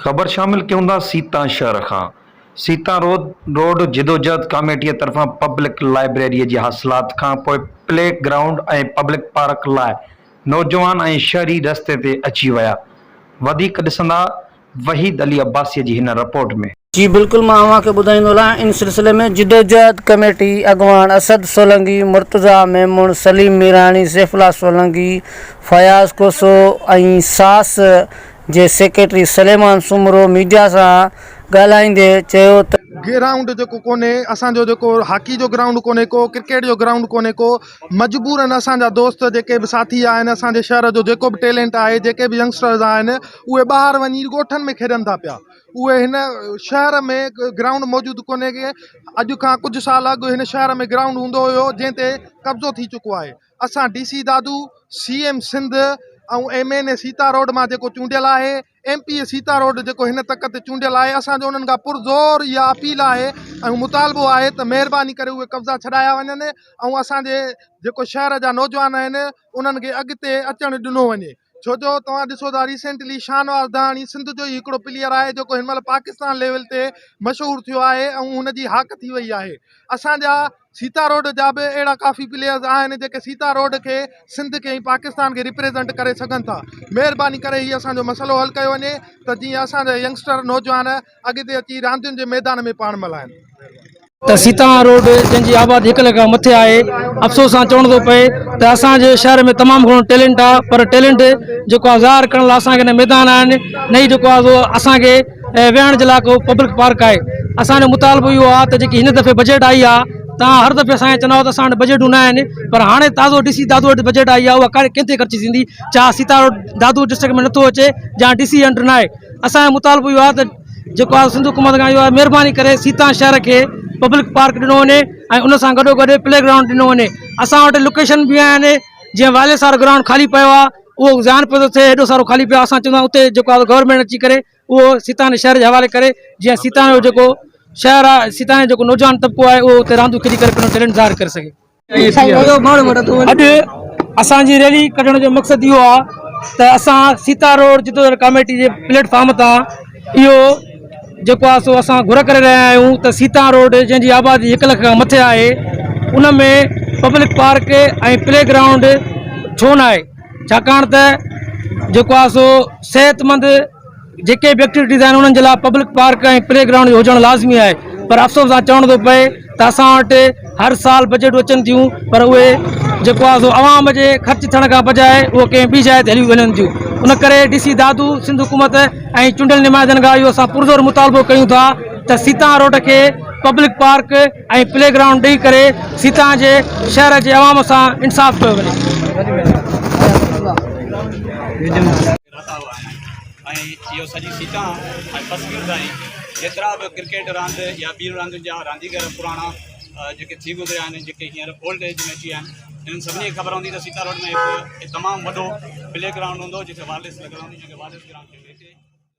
خبر شامل ڪيون ٿا سيتان شهر کان سيتان روڊ جدوجهد ڪاميٽيء طرفان پبلڪ لائبريريء جي حاصلات کان پوء پلي گرائونڊ ۽ پبلڪ پارڪ لاء نوجوان ۽ شهري رستي تي اچي ويا. وڌيڪ ڏسندا وحيد علي عباسيء جي هن رپورٽ ۾. جي بلڪل مان اوهان کي ٻڌائيندو هلان ان سلسلي ۾ جدوجهد ڪميٽي اڳواڻ اسد سولنگي، مرتضيٰ ميمڻ، سليم ميراڻي، سيف الله سولنگي، فياض کوسو ۽ ساس جي سيڪريٽري سليمان سومرو ميڊيا سان ڳالهائيندي چيو ته. گرائونڊ جيڪو ڪونهي اسان جو جيڪو هاڪي جو گرائونڊ ڪونهي ڪو ڪرڪيٽ جو گرائونڊ ڪونهي ڪو مجبورن اسان جا دوست جيڪي به ساٿي آهن اسان جي شهر جو جيڪو به ٽيلنٽ آهي جيڪي به ينگسٽرز آهن اهي ٻاهر وڃي ڳوٺن ۾ کيڏن ٿا پيا اهي هن شهر ۾ گرائونڊ موجود ڪونهي ڪي اڄ کان ڪجهه سال اڳ هن شهر ۾ گرائونڊ هوندو هيو جنهن تي قبضو ٿي چڪو آهي اسان D C Dadu C M Sindh ۽ M N A Sita road مان جيڪو چونڊيل آهي M P A Sita road جيڪو هن تڪ تي چونڊيل آهي اسان جو انهن کان پرزور اها اپيل آهي ۽ مطالبو آهي ته مهرباني ڪري اهي قبضا ڇڏايا وڃن ۽ اسان جي جيڪو شهر جا نوجوان آهن انهن کي اڳتي اچڻ ڏنو وڃي ڇو جو توهان ڏسو ٿا ريسينٽلي شاهنواز دهاڻي سنڌ جو ئي هڪڙو پليئر آهي جيڪو هن مهل پاڪستان ليول تي مشهور ٿيو آهي ۽ هن جي هاڪ ٿي وئي آهي اسان جا سيتا روڊ جا به اهڙا ڪافي پليئرز آهن جيڪي سيتا روڊ کي سنڌ کي ۽ پاڪستان کي ريپريزنٽ ڪري سگهن ٿا مهرباني ڪري هي اسان جو مسئلو حل ڪيو وڃي ته جيئن اسان جا ينگسٽر نوجوان اڳتي اچي راندين جي ميدان ۾ پاڻ ملهائن. ته سيتان روڊ جنهن جي آبادي هڪ لک کان مٿي آهي افسوس سان چوڻو ٿو پئي ته اسان جي شهر ۾ تمام گهڻو ٽيلنٽ آهي پر ٽيلنٽ جيڪو آهي ظاهر ڪرڻ لاء اسان کي نه ميدان آهن نه ئي جيڪو آهي سو اسان کي ويهڻ جي لاء ڪو پبلڪ پارڪ آهي اسان جو مطالبو اهو آهي ته جيڪي هن دفعي بجيٽ آئي آهي تان هر دفعي اسان کي چوندا هئا ته اسان وٽ بجيٽون نه آهن پر هاڻي تازو ڊي سي دادو وٽ بجيٽ آئي آهي اها ڪنهن تي خرچ ٿيندي ڇا سيتا روڊ دادو ڊسٽرڪٽ ۾ نٿو اچي يا ڊي سي انڊر نه آهي اسان جو مطالبو اهو آهي ته جيڪو آهي سنڌ حڪومت کان اهو آهي مهرباني ڪري سيتان شهر کي پبلڪ پارڪ ڏنو وڃي ۽ ان سان گڏو گڏ پلي گرائونڊ ڏنو وڃي اسان وٽ لوڪيشن به آهن جيئن وائليس وارو گرائونڊ خالي پيو آهي اهو زيان پيو ٿو ٿئي هيڏو سارو خالي پيو آهي اسان چوندا آهيون اتي جيڪو آهي گورنمينٽ اچي ڪري اهو سيتان شهر جي حوالي ڪري جيئن سيتان جو جيڪو شهر آهي سيتان جو جيڪو نوجوان طبقو آهي اهو اتي رانديون کيڏي ڪري پنهنجو ٽيلنٽ ظاهر ڪري سگهي. اڄ اسان جي ريلي ڪڍڻ جو مقصد اهو آهي ته اسان سيتا روڊ جدوجهد ڪاميٽي جي پليٽ فارم تان اهو جيڪو آهي سو اسان گهر ڪري رهيا آهيون ته سيتا روڊ جنهن جي آبادي هڪ لک کان مٿي آهي ان ۾ پبلڪ پارڪ ۽ پلي گرائونڊ ڇو نه آهي ڇاڪاڻ ته جيڪو آهي سو صحتمند جيڪي به ايڪٽيوٽيز آهن انهن جي لاء پبلڪ پارڪ ۽ پلي گرائونڊ جو هجڻ لازمي آهي پر افسوس سان چوڻو ٿو پئي ته اسان وٽ هر سال بجيٽون اچن ٿيون پر اهي جيڪو آهي سو عوام جي خرچ ٿيڻ کان بجاء اهو ڪنهن ٻي جاء تي هليون وڃن ٿيون ان ڪري ڊي سي دادو سنڌ حڪومت ۽ چونڊيل نمائندن کان اهو اسان پرزور مطالبو ڪيون ٿا ته سيتان روڊ کي پبلڪ پارڪ ۽ پلي گرائونڊ ڏئي ڪري سيتان جي شهر جي عوام سان انصاف ڪيو وڃي. رهتا هئا آهن ۽ اهو سڄي سيٽان ۽ پسگرد تائين جيترا به ڪرڪيٽ راند يا ٻين راندين جا رانديگر پراڻا جيڪي ٿي گذريا آهن جيڪي هينئر اولڊ ايج ۾ اچي ويا آهن انهن سڀني کي خبر هوندي ته سيتا روڊ ۾ هڪ تمام وڏو پلي گرائونڊ هوندو جتي وارليس لڳل هوندي جنهن کي وارليس گرائونڊ چئبو هتي.